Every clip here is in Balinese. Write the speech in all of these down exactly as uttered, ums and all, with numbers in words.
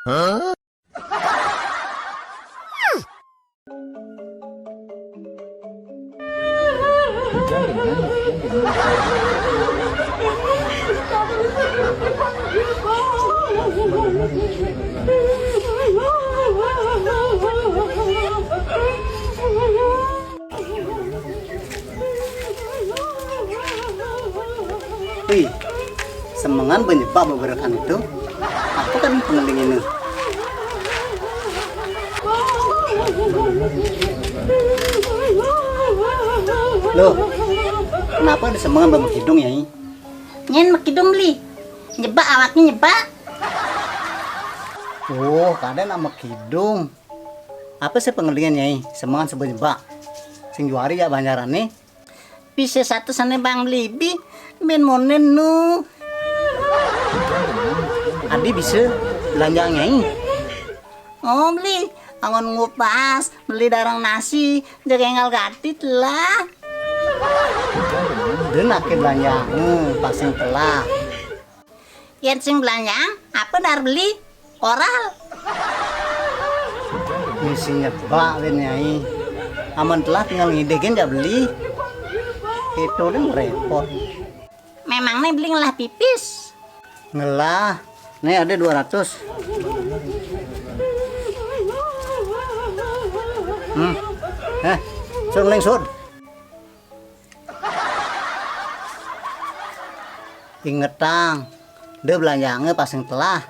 Wih, semengan banyebak beberekan itu. Apa kan pengeling ini? Loh, kenapa ada semengan bamekidung, Nyai? Nyén mekidung, Beli. Nyebak awaknya nyebak. Oh, kadén nak mekidung. Apa sih pengelingan, Nyai? Semengan sebut nyebak. Sing juari ya banjaran nih. Bisa satu sana Bang Beli bi, bin monen nu. Adi bisa belanja, Nyai. Oh, Beli, angon ngupas, beli darang nasi, jaga enggal gatit lah. Dén aké belanja, hmm, pas sing telah. Yén sing belanjang, apa dar beli? Oral. Misi nyebak, Nyai. Amun telah tinggal ngidih gén ja beli. Itu dén repot. Memang nih beli ngelah pipis. Ngelah. Nih ada dua ratus. Hmm. Eh, sun lengsud. Ingetang, da belanjangé pas sing telah.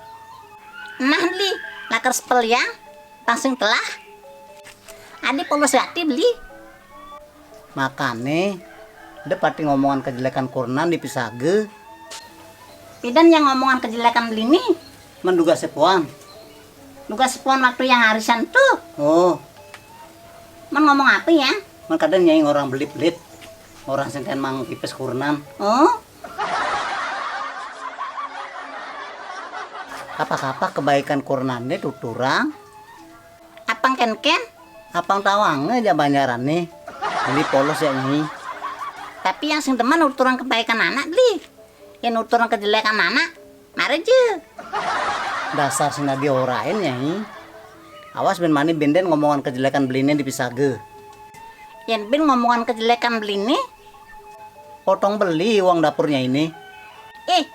Nah, beli, lakar sepeliang, pas sing telah. Adi polos gati beli. Makané, da pati ngomongan kejelekan kurenan di pisaga. Pidan yang ngomongan kejelekan beli nih. Menduga sepuan. Duga sepuan waktu yang arisan tuh. Oh. Men ngomong apa ya? Men kadén nyai ngorang belit-belit. Orang sing kén mang pipis kurenan. Oh. Apa-apa kebaikan kurenan né tuturang. Apang kén-kén? Apang tawang aja banjaran nih. Beli polos ya, Nyai. Tapi yang sing demen nuturang kebaikan anak, beli. Yén nuturang kejelekan anak, mara ja. Dasar sing dadi orain, Nyai. Awas bin mani bin dén ngomongan kejelekan beliné di pisaga. Yén bin ngomongan kejelekan beliné, potong beli uang dapurnya ini. Ih,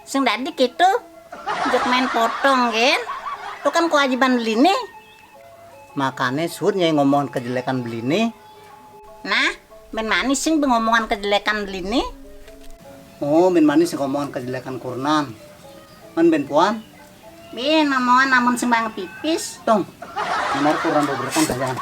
sing dadi kitu. Jek main potong, gén. Itu kan kewajiban beliné. Makané suud nyai ngomongan kejelekan beliné. Nah, bin mani sing ngomongan kejelekan beliné. Oh, bin mani sing ngomongan kejelekan kurenan. Men bin puan? Bin ngomongan amun sing banget pipis. Tong, nomor kurenan beberekan saja.